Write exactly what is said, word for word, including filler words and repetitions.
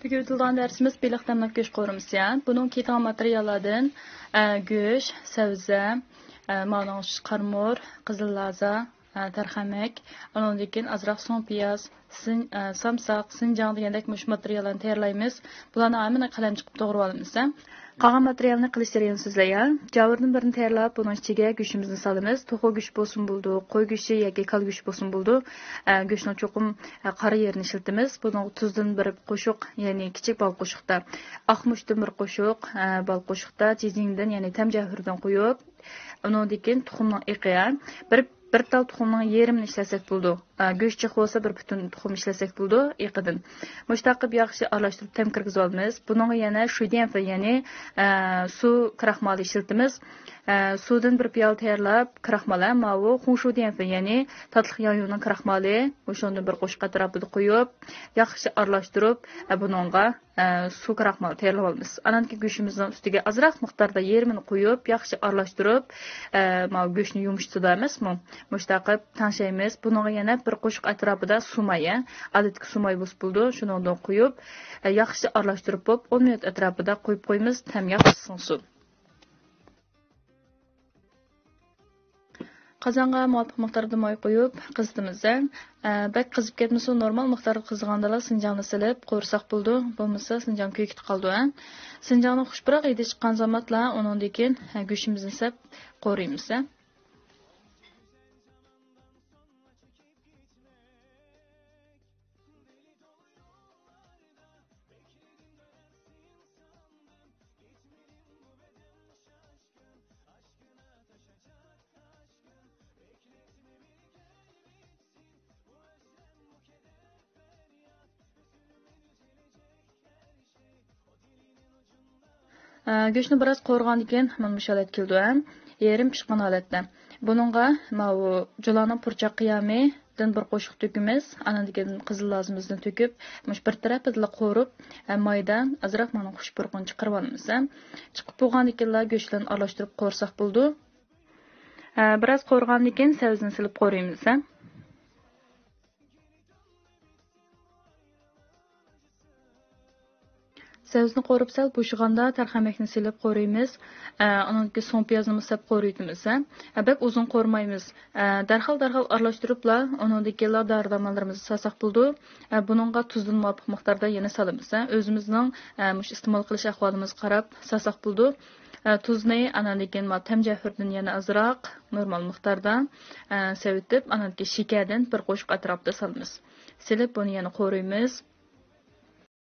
بۈگۈن ئۆتۈلىدىغان دەرسىمىز بېلىق تەملىك گۆش قورۇمىسى. بۇنىڭ كېتىدىغان ماتېرىياللاردىن، ئە، گۆش، سەۋزە، ئە، ماناڭ قارىمۇر، قىزىل لازا، ئە، تەرخەمەك، ئۇنىڭدىن كېيىن ئازراق سوڭ پىياز، سىن-، ئە، سامساق، سىنجاڭ دېگەندەك مۇشۇ ماتېرىياللارنى تەييارلايمىز. بۇلارنى ھەممىنى قەلەم چىقىپ توغرىۋالىمىز. قالغان ماتېرىيالنى قىلىش جەريانىنى سۆزلەيمەن. جاۋۇردىن بىرنى تەييارلاپ، بۇنىڭ ئىچىگە گۆشىمىزنى سالىمىز. توخۇ گۆشى بولسۇن بولىدۇ، قوي گۆشى ياكى كالا گۆشى بولسۇن بولىدۇ. ئە، گۆشنىڭ چوقۇم، ئە، قارا يېرىنى ئىشلىتىمىز. بۇنىڭغا تۇزدىن بىر قوشۇق، يەنى كىچىك بال قوشۇقتا، ئاقمۇچتىن بىر قوشۇق، ئە، بال قوشۇقتا، جىجىڭدىن، يەنى تەم جەۋھىرىدىن قويۇپ، ئۇنىڭدىن كېيىن تۇخۇمنىڭ ئېقى، بىر، بىر تال تۇخۇمنىڭ يېرىمىنى ئىشلەتسەك بولىدۇ. ئە، گۆش جىق بولسا، بىر پۈتۈن تۇخۇم ئىشلەتسەك بولىدۇ، ئېقىدىن. مۇشۇنداق قىلىپ ياخشى ئارىلاشتۇرۇپ تەم كىرگۈزۈۋالىمىز. بۇنىڭغا يەنە شۈيديەنفې، يەنى، ئە، سۇ كراخمالى ئىشلىتىمىز. ئە، سۇدىن بىر پىيالە تەييارلاپ، كراخمال، ئە، ماۋۇ خۇڭشۇديەنفې، يەنى تاتلىق ياڭيۇنىڭ كراخمالى، مۇشۇنىڭدىن بىر قوشۇق ئەتراپىدا قويۇپ، ياخشى ئارىلاشتۇرۇپ، ئە، بۇنىڭغا ئە، سۇ كراخمال تەييارلىۋالىمىز. ئانان كېيىن گۆشىمىزنىڭ ئۈستىگە ئازراق مىقداردا يېرىمىنى قۇيۇپ، ياخشى ئارىلاشتۇرۇپ، ئە، ماۋۇ گۆشنى يۇمشىتىدۇ ئەمەسمۇ؟ مۇشۇنداق قىلىپ تەڭشەيمىز. بۇنىڭغا يەنە بىر قوشۇق ئەتراپىدا سۇماي، ئادەتتىكى سۇماي بولسا بولىدۇ، شۇنىڭدىن قۇيۇپ، ئە، ياخشى ئارىلاشتۇرۇپ بولۇپ، ئون مىنۇت ئەتراپىدا قويۇپ قويىمىز، تەم ياخشى سىڭسۇن. قازانغا مۇۋاپىق مىقداردا ماي قۇيۇپ قىزىتىمىز. ئە، بەك قىزىپ كەتمىسۇن، نورمال مىقداردا قىزىغاندىلا سىنجاڭنى سېلىپ قورۇساق بولىدۇ، بولمىسا سىنجاڭ كۆيۈپ كېتىپ قالىدۇ، ھە. سىنجاڭنىڭ خۇشپۇراق ھىدى چىققان زامانلا ئۇنىڭدىن كېيىن، ھە، گۆشىمىزنى سەپ قورۇيمىز، ھە. ئە، گۆشنى بىراز قورۇغاندىن كېيىن مانا مۇشۇ ھالەتكە كېلىدۇ، ھە. يېرىم پىشقان ھالەتتە. بۇنىڭغا ماۋۇ جۇلانىڭ پۇرچاق قىيامىدىن بىر قوشۇق تۆكىمىز. ئانىڭدىن كېيىن قىزىل لازىمىزنى تۆكۈپ، مۇشۇ بىر تەرىپىدىلا قورۇپ، ھە، مايدا ئازراق مانا خۇش پۇرىقىنى چىقىرىۋالىمىز، ھە. چىقىپ بولغاندىن كېيىنلا گۆش بىلەن ئارىلاشتۇرۇپ قورۇساق بولىدۇ. ھە، بىراز قورۇغاندىن كېيىن سەۋزىنى سېلىپ قورۇيمىز، ھە. سەۋزىنى قورۇپ سەل بوشىغاندا تەرخەمەكنى سېلىپ قورۇيمىز. ئە، ئۇنىڭدىن كېيىن سوڭ پىيازنىمۇ سەپ قورۇيتىمىز، ھە. ئە، بەك ئۇزۇن قورۇمايمىز. ئە، دەرھال، دەرھال ئارىلاشتۇرۇپلا، ئۇنىڭدىن كېيىنلا دارى-دەرمانلىرىمىزنى سالساق بولىدۇ. ئە، بۇنىڭغا تۇزدىن مۇۋاپىق مىقداردا يەنە سالىمىز، ھە. ئۆزىمىزنىڭ، ئە، مۇشۇ ئىستېمال قىلىش ئەھۋالىمىزغا قاراپ سالساق بولىدۇ. ئە، تۇزنى ئاناندىن كېيىن ما تەم جەۋھىرىدىن يەنە ئازراق، نورمال مىقداردا، ئە، سېلىۋېتىپ، ئاناندىن كېيىن شېكەردىن بىر قوشۇق ئەتراپىدا سالىمىز. سېلىپ، بۇنى يەنە قورۇيمىز.